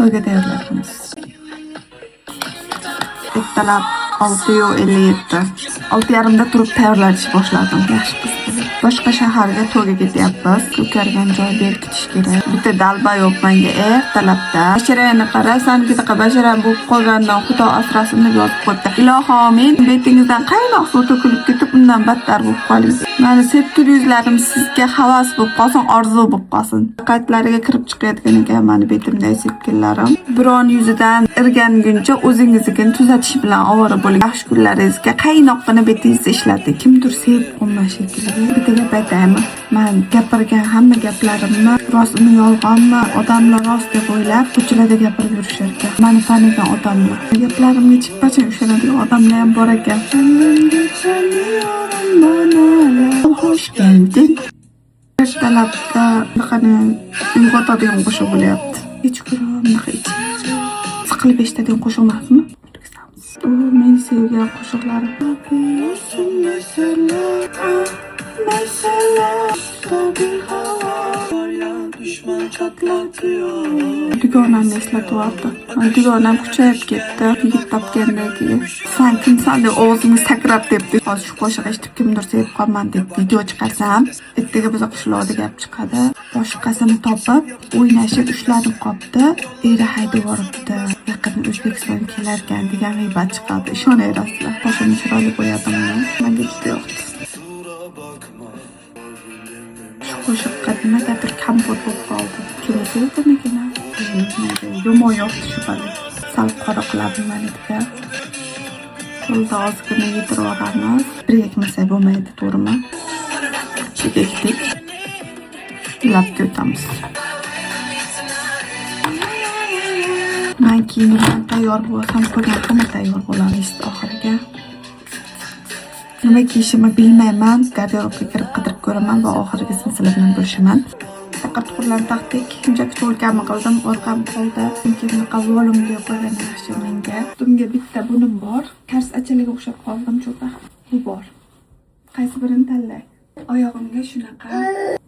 To'yga tayyorlanamiz. Ertalab 6:57. 6:30da turib tayyorlanish boshladim. Yaxshi qiz bo'lib. Boshqa shaharga to'yga ketyapmiz. Ko'kargan joy berkitish kerak. Bitta dalba yo'q menga ertalabda. Basharani qara, sankidaqa basharam bo'lib qolgandan Xudo asrasin deb yozib qo'yibdi. Ilohi omin. Betingizdan qaynoq suv to'kilib ketib, undan battar bo'lib qoling. Mani sepkil yuzlarim sizga havas bo'lib qolsin, orzu bo'lib qolsin. Qaytlariga kirib chiqayotgan ekan mani betimdagi sepkillarim. Biron yuzidan irganguncha o'zingiznikini tuzatish bilan ovora bo'ling. Yaxshi kunlaringizga qaynoqqina betingizni ishlating. Kimdir sevib qolmas shekilli. Bitta gap aytaymi? Man gapirgan hamma gaplarimni rostmi, yolg'onmi, odamlar rost deb o'ylab ko'chalarda gapirib yurishar ekan. Mani tanigan odamlar. Gaplarimga chippacha ishonadigan odamlar ham bor ekan. Hoş geldin. Ertalabda bunaqani uyg'otadigan qo'shiq bo'lyapti. Kechqurun bunaqa ichib siqilib eshitadigan qo'shiq emasmi? U men sevgan qo'shiqlarim. Mesela, mesela, bir hava düşman çatlatıyor. Dugonamni eslatyapti. Dugonam kuchayib ketdi. Yigit topgandan keyin. "San kimsan?" deb og'zimga sakrab debdi. Hozir shu qo'shiq eshitib kimdir sevib qolman deb video chiqarsam, ertaga biza qishloqda gap chiqadi. Boshqasini topib, o'ynashib ushlanib qolibdi. Eri haydab yuboribdi. Yaqin O'zbekistonga kelarkan degan g'iybat chiqadi. Ishonaverasizlar. Boshimni chiroyli bo'yadimmi? Menga juda yoqdi. Shu qo'shiqqa nimagadir kompot bo'lib qoldi. Kim sevdimikin? Yomon yoqdi shu palet. Sal qora qiladi manikiga. Qo'lda ozgina yedirib yuboramiz. Birga ekmasak bo'lmaydi, to'g'rimi? Birga ekdik. Labga o'tamiz. Man kiyinib tayyor bo'lsam, qolgan hamma tayyor bo'ladi oxiriga. Nima kiyishimni bilmayman. Garderobga kirib qidirib ko'raman va oxirgisini sizlar bilan bo'lishaman. Faqat tuxurlarni taqdik. Shunchaki cho'lkamni qildim, orqam qoldi. Chunki bunaqa volumga qo'ygan yaxshi menga. Ustimga bitta bunim bor. Kars achalaga o'xshab qoldim cho'pa. Bu bor. Qaysi birini tanlay? Oyog'imga shunaqa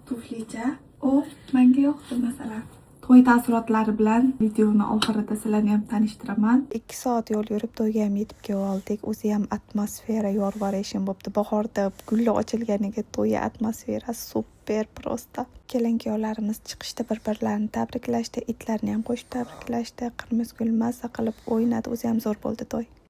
tuflicha. O, menga yoqdi masalan. To'y taassurotlari bilan videoni oxirida sizlarni ham tanishtiraman. 2 soat yo'l yurib to'yga ham yetib kelib oldik. O'zi ham atmosfera yorvorishim bo'pti. Bahorda gullar ochilganiga to'yi atmosfera супер просто. Kelin kuyovlarimiz chiqishda bir-birlarini tabriklashdi, itlarni ham qo'shib tabriklashdi. Qirmizgul mazza qilib o'ynadi. O'zi ham zo'r bo'ldi to'y.